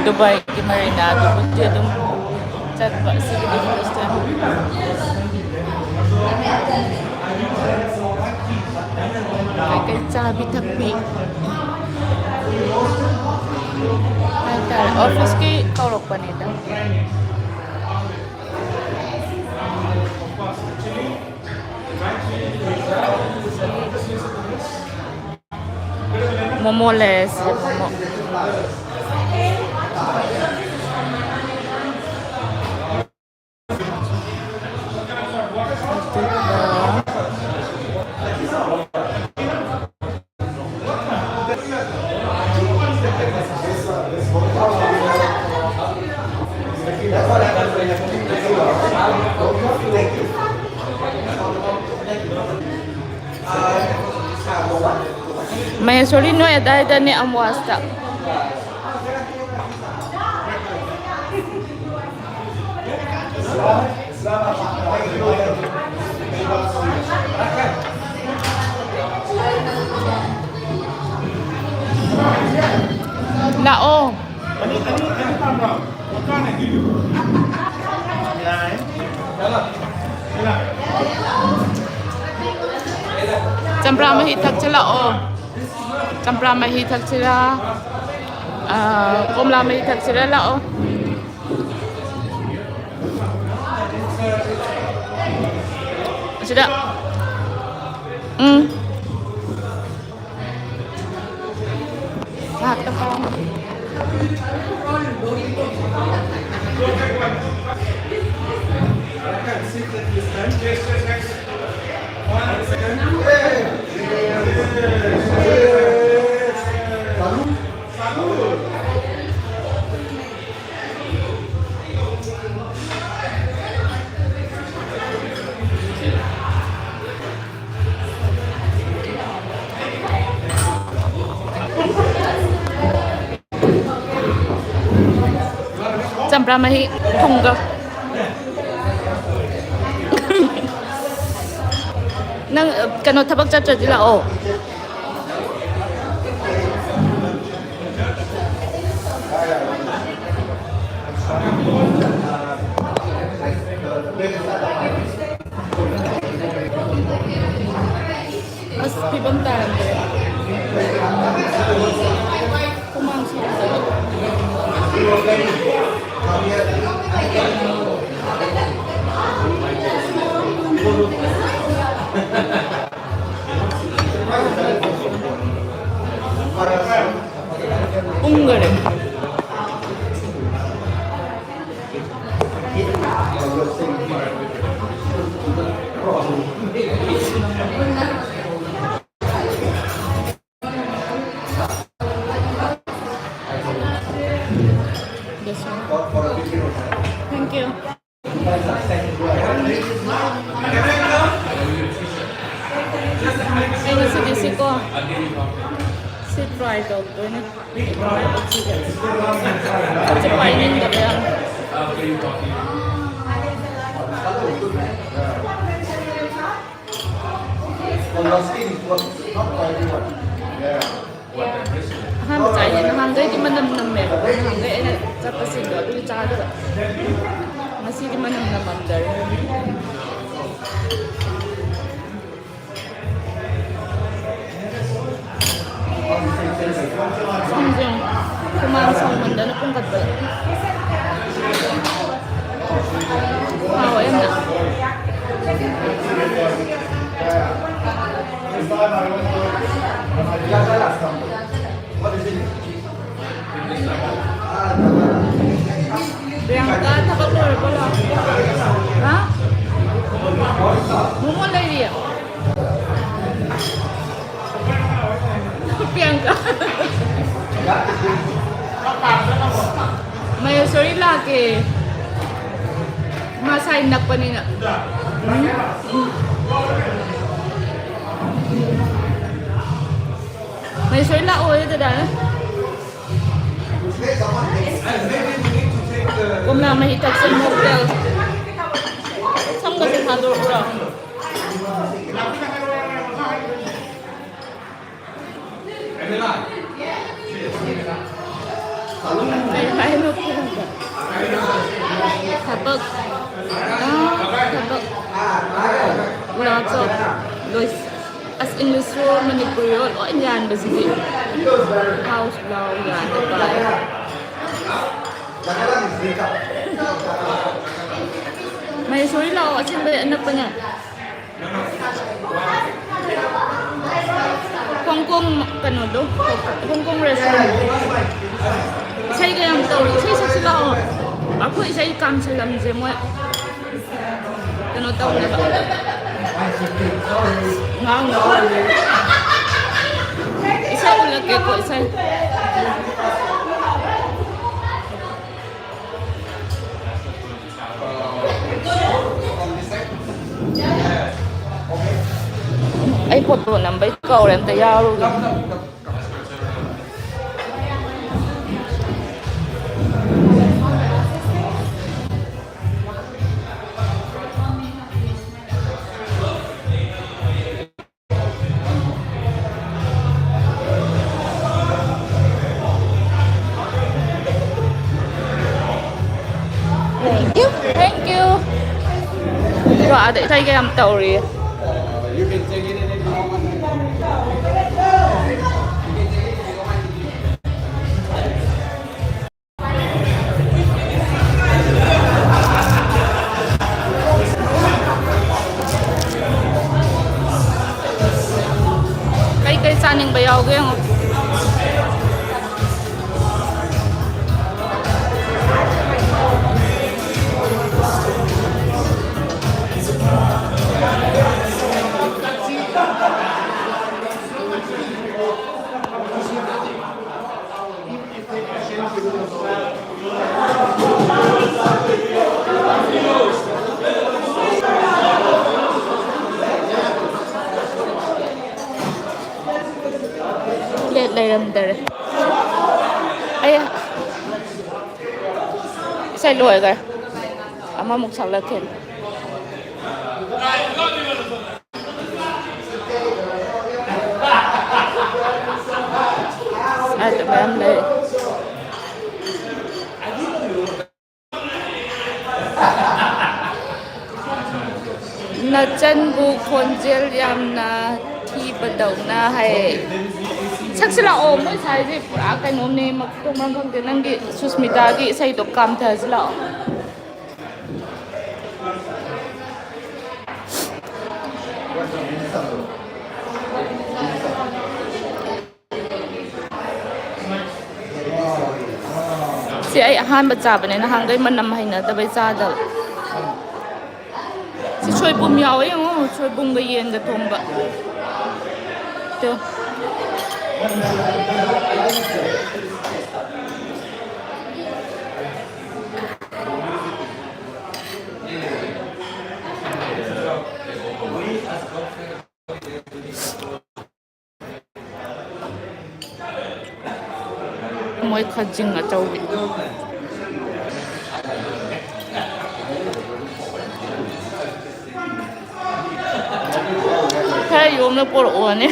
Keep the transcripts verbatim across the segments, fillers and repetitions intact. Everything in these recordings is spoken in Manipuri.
ꯗꯨꯕꯥꯏꯒꯤ ꯃꯔꯤꯅꯥꯗꯨꯕꯨꯗꯤ ꯑꯗꯨꯝ ꯆꯠꯄ ꯁꯤꯒꯤꯗꯤ ꯍꯣꯁꯇꯦꯜ꯫ ꯀꯩꯀꯩ ꯆꯥꯕꯤ ꯊꯛꯄꯤ ꯍꯥꯏꯇꯥꯔꯦ, ꯑꯣꯐꯤꯁꯀꯤ ꯀꯧꯔꯛꯄꯅꯤꯗ꯫ ꯃꯣꯃꯣ ꯂꯩꯔꯁꯤ, ꯃꯣꯃꯣ꯫ ꯃꯍꯦꯁꯣꯔꯤ, ꯅꯣꯏ ꯑꯗꯥꯏꯗꯅꯦ ꯑꯃꯨꯋꯥꯁꯇ꯫ ꯂꯥꯛꯑꯣ꯫ ꯆꯝꯄ꯭ꯔꯥ ꯃꯍꯤ ꯊꯛꯁꯤꯜꯂꯛꯑꯣ꯫ ꯆꯝꯄ꯭ꯔꯥ ꯃꯍꯤ ꯊꯛꯁꯤꯔꯥ? ꯑꯥ, ꯀꯣꯝꯂꯥ ꯃꯍꯤ ꯊꯛꯁꯤꯔꯥ? ꯂꯥꯛꯑꯣ꯫ ꯑꯁꯤꯗ꯫ ꯎꯝ꯫ ꯉꯥꯏꯍꯥꯛꯇ ꯄꯥꯎ꯫ ꯆꯝꯄ꯭ꯔꯥ ꯃꯍꯤ ꯊꯨꯝꯒ꯫ ꯅꯪ, ꯑ, ꯀꯩꯅꯣ, ꯊꯕꯛ ꯆꯠꯇ꯭ꯔꯗꯤ ꯂꯥꯛꯑꯣ꯫ ꯄꯨꯝꯈꯔꯦ꯫ This one. Thank you. ꯑꯩ ꯉꯁꯤꯗꯤ ꯁꯤꯀꯣ, ꯁꯤ try ꯇꯧꯗꯣꯏꯅꯦ꯫ ꯈꯨꯠꯁꯦ ꯄꯥꯏꯅꯤꯡꯗꯕ ꯌꯥꯝ꯫ ꯑꯍꯥꯟꯕ ꯆꯥꯏꯅꯦ꯫ ꯅꯍꯥꯟꯈꯩꯗꯤ ꯃꯅꯝ ꯅꯝꯃꯦꯕ, ꯅꯍꯥꯟꯈꯩ ꯑꯩꯅ ꯆꯠꯄꯁꯤꯡꯗꯣ ꯑꯗꯨꯒꯤ ꯆꯥꯗꯕ꯫ ꯉꯁꯤꯗꯤ ꯃꯅꯝ ꯅꯝꯃꯝꯗꯔꯦ꯫ ꯁꯝꯁꯦ ꯍꯨꯃꯥꯡ ꯁꯧꯃꯟꯗꯅ ꯄꯨꯝꯈꯠꯄꯗ꯫ ꯍꯥꯎꯋꯦ ꯌꯥꯝꯅ꯫ ꯄ꯭ꯔꯤꯌꯥꯡꯀꯥ ꯊꯕꯛ ꯂꯣꯏꯔꯕꯣ? ꯍꯥ? ꯃꯣꯃꯣ ꯂꯩꯔꯤꯌꯦ꯫ ꯄ꯭ꯔꯤꯌꯥꯡꯀꯥ꯫ ꯃꯍꯦꯁꯣꯔꯤ ꯂꯥꯛꯀꯦ꯫ ꯃꯥ ꯁꯥꯏ ꯅꯛꯄꯅꯤꯅ꯫ ꯎꯝ꯫ ꯃꯍꯦꯁꯣꯔꯤ ꯂꯥꯛꯑꯣꯌꯦ ꯗꯗꯥꯅ꯫ ꯀꯣꯝꯂꯥ ꯃꯍꯤ ꯊꯛꯁꯦ mocktail꯫ ꯁꯝꯒꯁꯦ ꯊꯥꯗꯣꯔꯛꯎꯔꯣ? ꯀꯩ ꯍꯥꯏꯅꯣ ꯈꯪꯗꯦ꯫ ꯊꯕꯛ꯫ ꯑꯥ, ꯊꯕꯛ꯫ ꯂꯥꯛꯑꯣ꯫ ꯂꯣꯏꯁ-, ꯑꯁ, English ꯔꯣ ꯃꯅꯤꯄꯨꯔꯤꯔꯣ ꯂꯣꯏ ꯌꯥꯟꯕꯁꯤꯗꯤ꯫ House ꯂꯥꯎ ꯌꯥꯟꯕ ꯇꯥꯏ꯫ ꯃꯍꯦꯁꯣꯔꯤ ꯂꯥꯛꯑꯣ, ꯑꯁꯦꯡꯕꯩ ꯑꯅꯛꯄꯅꯦ꯫ ꯍꯣꯡ ꯀꯣꯡ ꯀꯩꯅꯣꯗꯣ, ꯍꯣꯡ ꯀꯣꯡ restaurant꯫ ꯏꯁꯩꯒ ꯌꯥꯝ ꯇꯧꯔꯤ꯫ ꯏꯁꯩ ꯁꯛꯁꯤ ꯂꯥꯛꯑꯣ꯫ ꯑꯩꯈꯣꯏ ꯏꯁꯩ ꯀꯥꯟꯁꯤꯜꯂꯝꯁꯦ ꯃꯣꯏ꯫ ꯀꯩꯅꯣ ꯇꯧꯅꯦꯕ꯫ ꯉꯥꯡꯅꯕ꯫ ꯏꯁꯩ ꯎꯠꯂꯛꯀꯦꯀꯣ, ꯏꯁꯩ꯫ ꯑꯩ photo ꯅꯝꯕꯩ ꯀꯧꯔꯦ, ꯑꯝꯇ ꯌꯥꯎꯔꯨꯒꯦ꯫ Thank you, thank you꯫ ꯑꯗꯣ ꯑꯥꯗ ꯏꯁꯩꯒ ꯌꯥꯝ ꯇꯧꯔꯤ꯫ ꯀꯩꯀꯩ ꯆꯥꯅꯤꯡꯕ ꯌꯥꯎꯒꯦ ꯌꯦꯡꯉꯣ꯫ Plate ꯂꯩꯔꯝꯗꯔꯦ꯫ ꯑꯩ ꯏꯁꯩ ꯂꯣꯏꯈ꯭ꯔꯦ꯫ ꯑꯃꯃꯨꯛ ꯁꯛꯂꯛꯈꯤꯅꯤ꯫ ꯁ꯭ꯋꯥꯏꯗ ꯃꯌꯥꯝ ꯂꯩ꯫ ꯅꯆꯟꯕꯨ ꯈꯣꯟꯖꯦꯜ ꯌꯥꯝꯅ ꯊꯤꯕꯗꯧꯅ ꯍꯥꯏ꯫ ꯁꯛꯁꯤ ꯂꯥꯛꯑꯣ, ꯃꯣꯏ ꯁ꯭ꯋꯥꯏꯁꯦ ꯄꯨꯔꯥ ꯀꯩꯅꯣꯝꯅꯦ, ꯃꯊꯣꯡ ꯃꯔꯝ ꯈꯪꯗꯦ꯫ ꯅꯪꯒꯤ ꯁꯨꯁꯃꯤꯇꯥꯒꯤ ꯏꯁꯩꯗꯣ ꯀꯥꯝꯊꯁꯤ ꯂꯥꯛꯑꯣ꯫ ꯁꯤ ꯑꯩ ꯑꯍꯥꯟꯕ ꯆꯥꯕꯅꯦ, ꯅꯍꯥꯟꯈꯩ ꯃꯅꯝ ꯍꯩꯅꯗꯕꯩ ꯆꯥꯗꯕ꯫ ꯁꯤ ꯁꯣꯏꯕꯨꯝ ꯌꯥꯎꯋꯦ, ꯌꯦꯡꯉꯣ, ꯁꯣꯏꯕꯨꯝꯒ ꯌꯦꯟꯒ ꯊꯣꯡꯕ꯫ ꯇꯨ꯫ ꯃꯣꯏ ꯈꯖꯤꯡ ꯑꯆꯧꯕꯤ꯫ ꯈꯔ ꯌꯣꯝꯅ ꯄꯣꯔꯛꯑꯣꯅꯦ꯫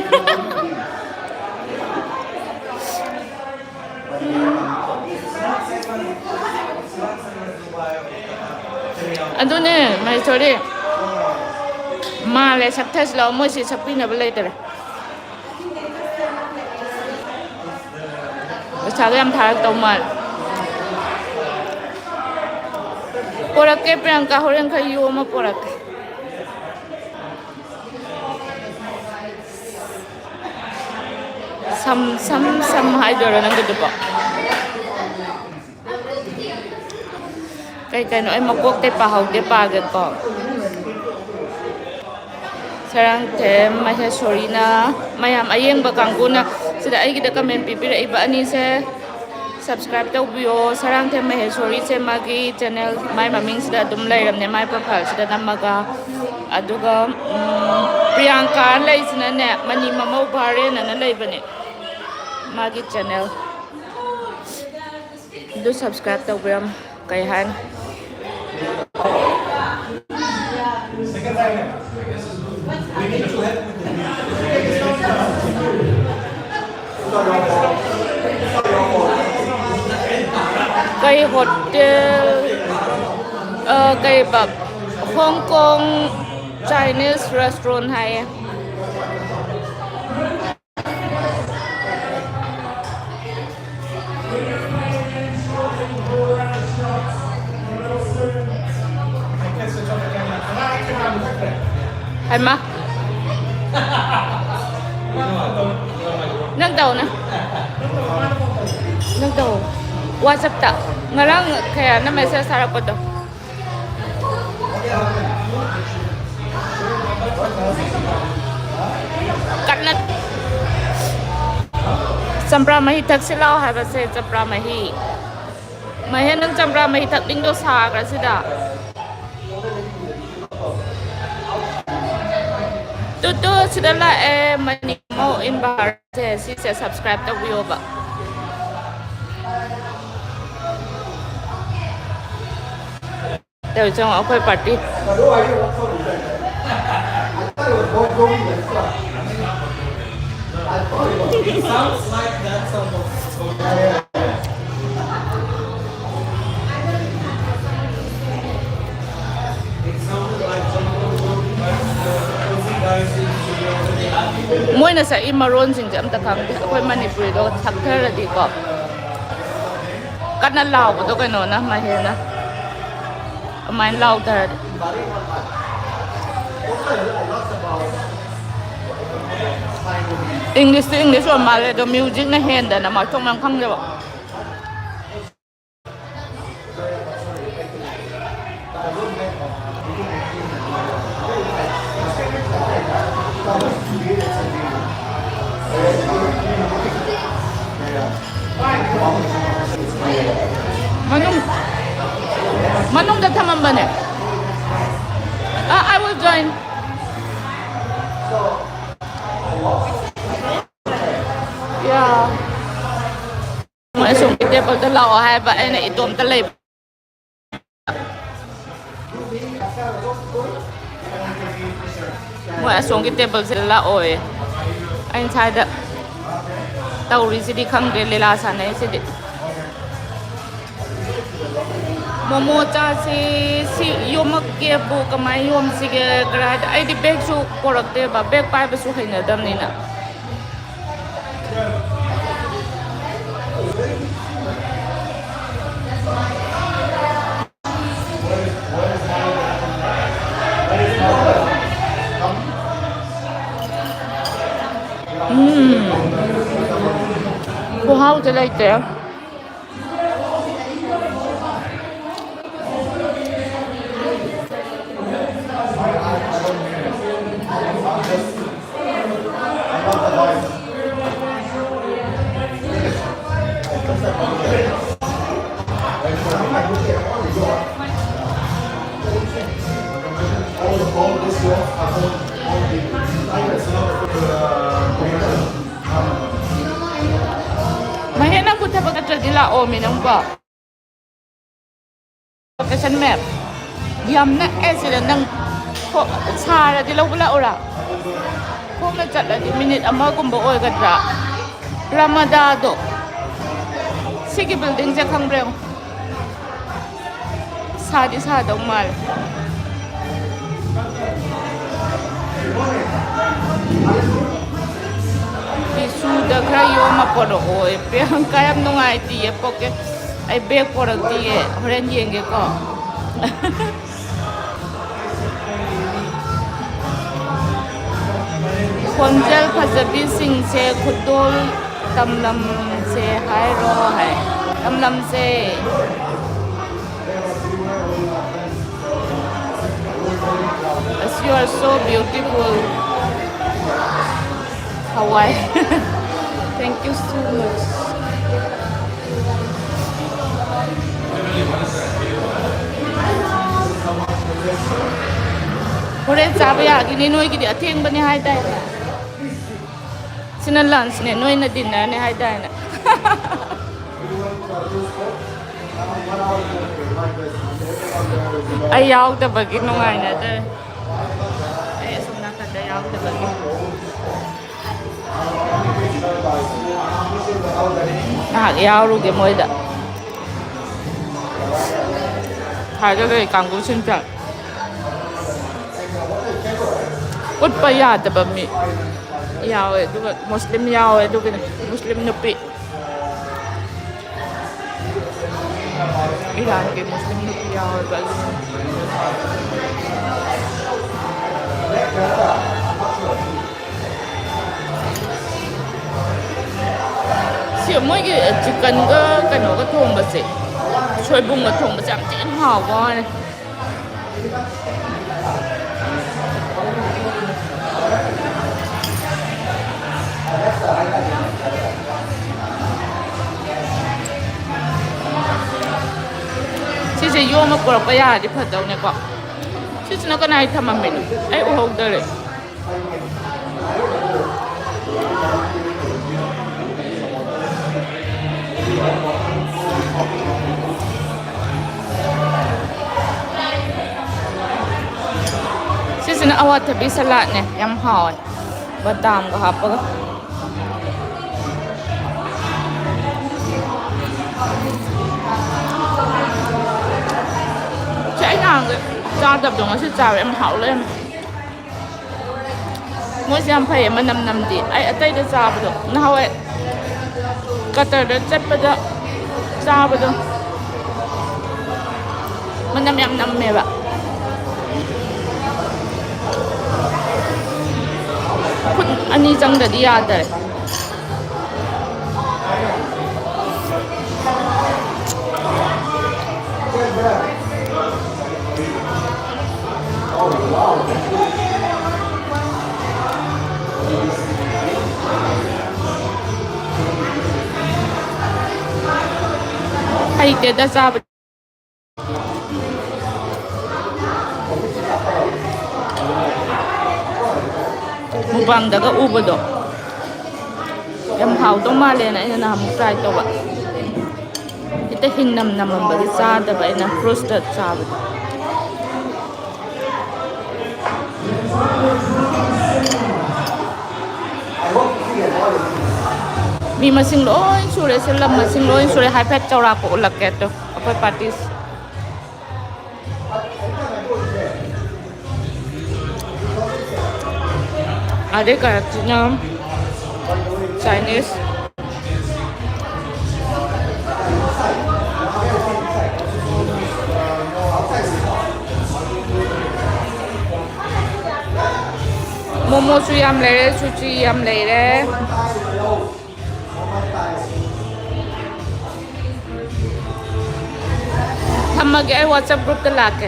ꯑꯗꯨꯅꯦ, ꯃꯍꯦꯁꯣꯔꯤ꯫ ꯃꯥꯜꯂꯦ, ꯁꯛꯊꯁꯤ ꯂꯥꯛꯑꯣ, ꯃꯣꯏꯁꯤ ꯁꯛꯄꯤꯅꯕ ꯂꯩꯇꯔꯦ꯫ ꯄꯩꯁꯥꯒ ꯌꯥꯝ ꯊꯥꯔꯛꯇꯧ ꯃꯥꯜꯂꯦ꯫ ꯄꯣꯔꯛꯀꯦ ꯄ꯭ꯔꯤꯌꯥꯡꯀꯥ, ꯍꯣꯔꯦꯟ ꯈꯔ ꯌꯣꯝꯃ ꯄꯣꯔꯛꯀꯦ꯫ ꯁꯝ, ꯁꯝ, ꯁꯝ ꯍꯥꯏꯗꯣꯏꯔꯣ ꯅꯪꯒꯤꯗꯨꯕꯣ? ꯀꯩ ꯀꯩꯅꯣ ꯑꯩ ꯃꯀꯣꯛꯇꯩ ꯄꯥꯍꯧꯗꯦ, ꯄꯥꯒꯦꯀꯣ꯫ ꯁꯔꯥꯡꯊꯦꯝ ꯃꯍꯦꯁꯣꯔꯤꯅ, ꯃꯌꯥꯝ ꯑꯌꯦꯡꯕ ꯀꯥꯡꯕꯨꯅ ꯁꯤꯗ ꯑꯩꯒꯤꯗ comment ꯄꯤꯕꯤꯔꯛꯏꯕ ꯑꯅꯤꯁꯦ subscribe ꯇꯧꯕꯤꯌꯣ꯫ ꯁꯔꯥꯡꯊꯦꯝ ꯃꯍꯦꯁꯣꯔꯤꯁꯦ ꯃꯥꯒꯤ channel, ꯃꯥꯏ ꯃꯃꯤꯡꯁꯤꯗ ꯑꯗꯨꯝ ꯂꯩꯔꯝꯅꯦ, ꯃꯥꯏ profile ꯁꯤꯗ ꯅꯝꯃꯒ꯫ ꯑꯗꯨꯒ, ꯎꯝ, ꯄ꯭ꯔꯤꯌꯥꯡꯀꯥ ꯂꯩꯁꯤꯅꯅꯦ, ꯃꯅꯤ ꯃꯃꯧ ꯚꯥꯔꯦꯟ ꯑꯅ ꯂꯩꯕꯅꯦ ꯃꯥꯒꯤ channel꯫ ꯑꯗꯨ subscribe ꯇꯧꯕꯤꯔꯝꯃꯣ꯫ ꯀꯩ ꯍꯥꯏꯅꯤ? ꯀꯩ hotel? ꯑ, ꯀꯩꯕ? Hong Kong Chinese restaurant ꯍꯥꯏꯌꯦ꯫ ꯍꯩꯃꯥ꯫ ꯅꯪ ꯇꯧꯅꯦ꯫ ꯅꯪ ꯇꯧ꯫ WhatsApp-ꯇ ꯉꯔꯥꯡ ꯀꯌꯥꯅ message ꯊꯥꯔꯛꯄꯗꯣ꯫ ꯀꯟꯅ ꯆꯝꯄ꯭ꯔꯥ ꯃꯍꯤ ꯊꯛꯁꯤ ꯂꯥꯛꯑꯣ ꯍꯥꯏꯕꯁꯦ, ꯆꯝꯄ꯭ꯔꯥ ꯃꯍꯤ꯫ ꯃꯍꯦꯟ, ꯅꯪ ꯆꯝꯄ꯭ꯔꯥ ꯃꯍꯤ ꯊꯛꯅꯤꯡꯗꯣ ꯁꯥꯈ꯭ꯔꯁꯤꯗ꯫ ꯇꯨ, ꯇꯨ, ꯁꯤꯗ ꯂꯥꯛꯑꯦ, ꯃꯅꯤ ꯃꯧ ꯏꯟꯕ ꯍꯥꯔꯁꯦ, ꯁꯤꯁꯦ subscribe ꯇꯧꯕꯤꯌꯣꯕ꯫ ꯇꯧꯔꯤꯁꯦ ꯌꯦꯡꯉꯣ, ꯑꯩꯈꯣꯏ party꯫ It sounds like that song. ꯃꯣꯏꯅ ꯁꯛꯏ ꯃꯔꯣꯟꯁꯤꯡꯁꯦ ꯑꯝꯇ ꯈꯪꯗꯦ꯫ ꯑꯩꯈꯣꯏ ꯃꯅꯤꯄꯨꯔꯤꯗꯣ ꯊꯛꯊꯔꯗꯤꯀꯣ, ꯀꯟꯅ ꯂꯥꯎꯕꯗꯣ ꯀꯩꯅꯣꯅ, ꯃꯍꯦꯅ ꯑꯗꯨꯃꯥꯏꯅ ꯂꯥꯎꯊꯔꯗꯤ꯫ English ꯇꯨ English ꯑꯣꯏ ꯃꯥꯜꯂꯦ, ꯑꯗꯣ music ꯅ ꯍꯦꯟꯗꯅ ꯃꯊꯣꯡ ꯃꯔꯝ ꯈꯪꯗꯦꯕ꯫ ꯃꯅꯨꯡ, ꯃꯅꯨꯡꯗ ꯊꯝꯃꯝꯕꯅꯦ꯫ ꯑ, I will join. Yeah. ꯃꯣꯏ ꯑꯁꯣꯝꯒꯤ table ꯗ ꯂꯥꯛꯑꯣ ꯍꯥꯏꯕ, ꯑꯩꯅ ꯏꯇꯣꯝꯇ ꯂꯩꯕ꯫ ꯃꯣꯏ ꯑꯁꯣꯝꯒꯤ table ꯁꯤꯗ ꯂꯥꯛꯑꯣꯌꯦ꯫ ꯑꯩꯅ ꯁ꯭ꯋꯥꯏꯗ ꯇꯧꯔꯤꯁꯤꯗꯤ ꯈꯪꯗ꯭ꯔꯦ, ꯂꯤꯂꯥ ꯁꯥꯟꯅꯩꯁꯤꯗꯤ꯫ ꯃꯣꯃꯣ ꯆꯥꯁꯤ꯫ ꯁꯤ ꯌꯣꯝꯃꯛꯀꯦꯕꯨ ꯀꯃꯥꯏꯅ ꯌꯣꯝꯁꯤꯒꯦ? ꯀꯗꯥꯏꯗ? ꯑꯩꯗꯤ bag ꯁꯨ ꯄꯣꯔꯛꯇꯦꯕ, bag ꯄꯥꯏꯕꯁꯨ ꯍꯩꯅꯗꯕꯅꯤꯅ꯫ ꯎꯝ꯫ ꯈꯨꯍꯥꯎꯁꯦ ꯂꯩꯇ꯭ꯔꯦ꯫ ꯃꯍꯦꯟꯅ ꯈꯨꯠ ꯊꯕꯛ ꯅꯠꯇ꯭ꯔꯗꯤ ꯂꯥꯛꯑꯣꯃꯤ ꯅꯪꯕꯣ꯫ Location map꯫ ꯌꯥꯝ ꯅꯛꯑꯦ ꯁꯤꯗ꯫ ꯅꯪ ꯈꯣ-, ꯁꯥꯔꯗꯤ ꯂꯧꯕ ꯂꯥꯛꯎꯔꯥ? ꯈꯣꯡꯅ ꯆꯠꯂꯗꯤ ꯃꯤꯅꯤꯠ ꯑꯃꯒꯨꯝꯕ ꯑꯣꯏꯒꯗ꯭ꯔꯥ? ꯔꯃꯗꯥꯗꯣ꯫ ꯁꯤꯒꯤ building ꯁꯦ ꯈꯪꯕ꯭ꯔꯥ ꯌꯦꯡꯉꯣ꯫ ꯁꯥꯗꯤ ꯁꯥꯗꯧ ꯃꯥꯜꯂꯦ꯫ ꯇꯤꯁꯨꯗ ꯈꯔ ꯌꯣꯝꯃ ꯄꯣꯔꯛꯑꯣ꯫ ꯄ꯭ꯔꯤꯌꯥꯡꯀꯥ ꯌꯥꯝ ꯅꯨꯡꯉꯥꯏꯇꯤꯌꯦ꯫ ꯄꯣꯀꯦꯠ, ꯑꯩ bag ꯄꯣꯔꯛꯇꯤꯌꯦ꯫ ꯍꯣꯔꯦꯟ ꯌꯦꯡꯒꯦꯀꯣ꯫ ꯈꯣꯟꯖꯦꯜ ꯐꯖꯕꯤꯁꯤꯡꯁꯦ ꯈꯨꯗꯣꯜ ꯇꯝꯂꯝꯁꯦ ꯍꯥꯏꯔꯣ ꯍꯥꯏ꯫ ꯇꯝꯂꯝꯁꯦ꯫ As you are so beautiful. ꯍꯋꯥꯏ꯫ Thank you so much. ꯍꯣꯔꯦꯟ ꯆꯥꯕ ꯌꯥꯒꯤꯅꯤ, ꯅꯣꯏꯒꯤꯗꯤ ꯑꯊꯦꯡꯕꯅꯦ ꯍꯥꯏꯗꯥꯏꯅꯦ? ꯁꯤꯅ lunch ꯅꯦ, ꯅꯣꯏꯅ dinner ꯅꯦ ꯍꯥꯏꯗꯥꯏꯅꯦ? ꯑꯩ ꯌꯥꯎꯗꯕꯒꯤ ꯅꯨꯡꯉꯥꯏꯅꯗꯔꯦ꯫ ꯑꯩ ꯑꯁꯣꯝ ꯅꯥꯀꯟꯗ ꯌꯥꯎꯗꯕꯒꯤ꯫ ꯉꯥꯏꯍꯥꯛ ꯌꯥꯎꯔꯨꯒꯦ ꯃꯣꯏꯗ꯫ ꯊꯥꯖꯗꯦ ꯀꯥꯡꯕꯨꯁꯤꯡꯁꯦ꯫ ꯎꯠꯄ ꯌꯥꯗꯕ ꯃꯤ ꯌꯥꯎꯋꯦ, ꯑꯗꯨꯒ ꯃꯨꯁꯂꯤꯝ ꯌꯥꯎꯋꯦ, ꯑꯗꯨꯒꯤꯅꯦ ꯃꯨꯁꯂꯤꯝ ꯅꯨꯄꯤ꯫ ꯏꯔꯥꯟꯒꯤ ꯃꯨꯁꯂꯤꯝ ꯅꯨꯄꯤ ꯌꯥꯎꯋꯦꯕ, ꯑꯗꯨꯅ꯫ ꯁꯤ ꯃꯣꯏꯒꯤ ꯆꯤꯛꯀꯟꯒ ꯀꯩꯅꯣꯒ ꯊꯣꯡꯕꯁꯦ, ꯁꯣꯏꯕꯨꯝꯒ ꯊꯣꯡꯕꯁꯦ ꯌꯥꯝ ꯊꯤꯅ ꯍꯥꯎꯕ ꯋꯥꯅꯦ꯫ ꯁꯦ ꯌꯣꯝꯃ ꯄꯨꯔꯛꯄ ꯌꯥꯔꯗꯤ ꯐꯗꯧꯅꯦꯀꯣ꯫ ꯁꯤꯁꯤꯅ ꯀꯅꯥꯏ ꯊꯝꯃꯝꯃꯤꯅꯣ? ꯑꯩ ꯎꯍꯧꯗꯔꯦ꯫ ꯁꯤꯁꯤꯅ ꯑꯋꯥꯊꯕꯤ ꯁꯂꯥꯠꯅꯦ, ꯌꯥꯝ ꯍꯥꯎꯋꯦ, ꯕꯗꯥꯝꯒ ꯍꯥꯞꯄꯒ꯫ ꯁꯤ ꯑꯩ ꯅꯍꯥꯟꯒꯩ ꯆꯥꯗꯕꯗꯣ ꯉꯁꯤ ꯆꯥꯕ ꯌꯥꯝ ꯍꯥꯎ ꯂꯩꯔꯝꯃꯦ꯫ ꯃꯣꯏꯁꯦ ꯌꯥꯝ ꯐꯩꯌꯦ, ꯃꯅꯝ ꯅꯝꯗꯦ꯫ ꯑꯩ ꯑꯇꯩꯗ ꯆꯥꯕꯗꯣ, ꯅꯍꯥꯟꯋꯥꯏ ꯀꯇꯔꯗ ꯆꯠꯄꯗ ꯆꯥꯕꯗꯣ, ꯃꯅꯝ ꯌꯥꯝ ꯅꯝꯃꯦꯕ꯫ ꯈꯨꯠ ꯑꯅꯤ ꯆꯪꯗꯗꯤ ꯌꯥꯗꯔꯦ꯫ ꯍꯩꯇꯦꯗ ꯆꯥꯕ꯫ ꯃꯨꯛꯕꯥꯡꯗꯒ ꯎꯕꯗꯣ ꯌꯥꯝ ꯍꯥꯎꯗꯧ ꯃꯥꯜꯂꯦꯅ ꯑꯩꯅ ꯅꯍꯥꯟꯃꯨꯛ try ꯇꯧꯕ꯫ ꯍꯦꯛꯇ ꯍꯤꯡꯅꯝ ꯅꯝꯃꯝꯕꯒꯤ ꯆꯥꯗꯕ ꯑꯩꯅ, fruitsꯇ ꯆꯥꯕꯗꯣ꯫ ꯃꯤ ꯃꯁꯤꯡ ꯂꯣꯏ ꯁꯨꯔꯦ, ꯁꯤ ꯂꯝ ꯃꯁꯤꯡ ꯂꯣꯏ ꯁꯨꯔꯦ꯫ ꯍꯥꯏꯐꯦꯠ ꯆꯥꯎꯔꯥꯛꯄ ꯎꯠꯂꯛꯀꯦ꯫ ꯑꯗꯣ ꯑꯩꯈꯣꯏ parties꯫ ꯑꯗꯩ ꯀꯔꯛꯁꯤꯅ Chinese꯫ ꯃꯣꯃꯣꯁꯨ ꯌꯥꯝ ꯂꯩꯔꯦ, ꯁꯨꯆꯤ ꯌꯥꯝ ꯂꯩꯔꯦ꯫ ꯊꯝꯃꯒꯦ, ꯑꯩ WhatsApp groupꯇ ꯂꯥꯛꯀꯦ꯫